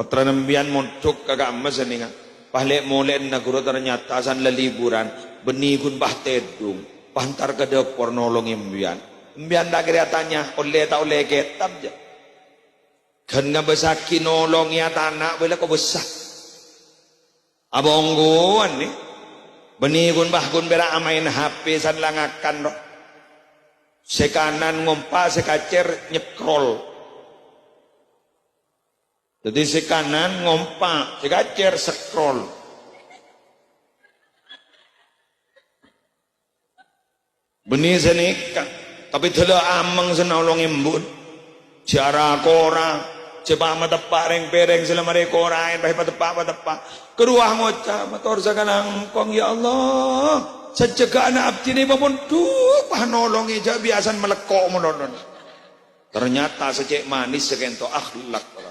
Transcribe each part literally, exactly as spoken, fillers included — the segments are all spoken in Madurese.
Pottrana embiyan mondhuk ka ka'emma sanènga. Pas lè'-molè'na ghuru ternyata san la liburan. Bânnè ghun pas tèdung. Pas entar ka dâpor nolongè embiyan. Embiyan ta' kèra atanya, ollè ta' ollè kètab, jâ'. Ghân ngabâssaghi nolongè atana' bhâi la kobâsa. Apa ongghuwân, nè? Bânnè ghun pas ghun pèra' amaèn H P san la ngakan, ro. Sè kanan ngompa', sè kacèr nyekrol. Dhâddhi sè kanan ngompa', sè kacèr scroll. Bânnè sanèka, tapè dâlâ amèng sè nolongè embu'en. Jhâ' ra-kora, jhâ' pa' mateppa' rèng-pèrèng sè la marè koraèn, pas èpateppa'-pateppa'. Karowa ngoca', "Mator sakalangkong, ya Allah. Sajâgâ'ânna abdhina èpamondhuk, pas nolongè, jhâ' biyasana malèkko' malolo." Ternyata sè cè' manès sè kento akhlak, para.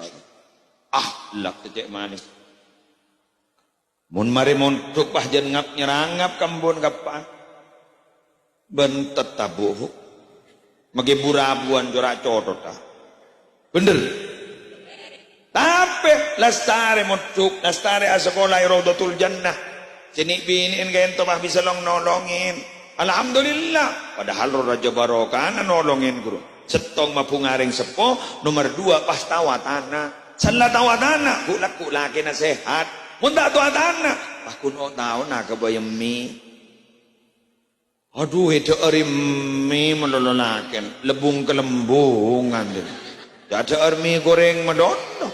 Akhlak sè cè' manès. Mon marè mondhuk pas jân ngap-nyerangap ka embu'en kappa'an. Bân tetta', Bu. Maghi bu-rabuwân cora' cothotta. Bhender. Tapè lastarè mondhuk, lastarè asakola è Raudhatul Jannah. Sè nè'-binè'en kento pas bisa long-nolongè. Alhamdulillah. Padahal ro rajâ barokana nolongè ghuru. Sèttong mabhunga rèng seppo, nomer duwâ' pas tao atana'. Sella tao atana', ghu'-lagghu' lakèna sehat. Mon ta' tao atana', pas ghun o-taona kabâjâ mè. Adhu, èdhâ'âr mè malolo lakèn, lebbung-kalembungan, dhi. Jhâ' dhâ'âr mè gorèng malolo.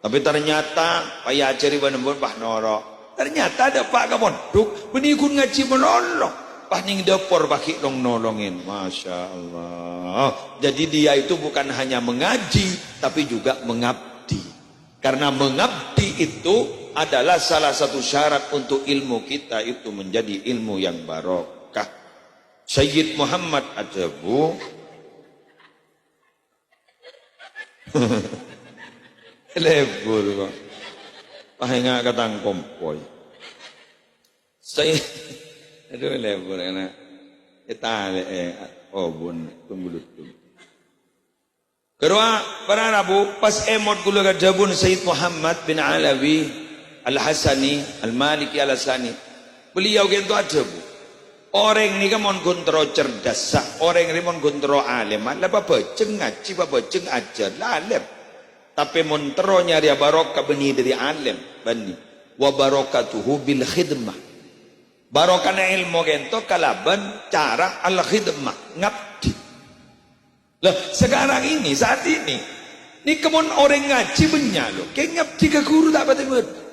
Tapè ternyata, pas èajhâri bân embu'en pas noro'. Ternyata dâpa' ka mondhuk, bânnè ghun ngajhi malolo. Pas neng dâpor pas ghi' long-nolongè. Masya Allah. Jadi dia itu bukan hanya mengaji, tapi juga mengabdi. Karena mengabdi itu adalah salah satu syarat untuk ilmu kita itu menjadi ilmu yang barokah. Sayyid Muhammad adhâbu, Lebur kok. Pas enga' ka tang kompoy. Saya, adhu, lebur ana'. Ètalè'è, obun, tunggu lutung. Karowa para rabu, pas èmot ghulâ ka dhâbuna Sayyid Muhammad bin Alawi Al-Hasani, Al-Maliki Al-Hasani. Beliau kento adhâbu, "Orèng nèka mon ghun terro cerdassa, orèng rè mon ghun terro alèma, la pabhâjâng ngajhi, pabhâjâng ajhâr, la alèm. Tapè mon terro nyarèya barokah bânnè dhâri alèm, bânnè. Wa barakatuhu bil khidmah." Barokana èlmo kento kalabân cara al-khidmah, ngabdi. Lah, sekarang ini, saat ini, nèka mon orèng ngajhi bânnya', lo, kèng ngabdi ka ghuru ta' patè bâdâ.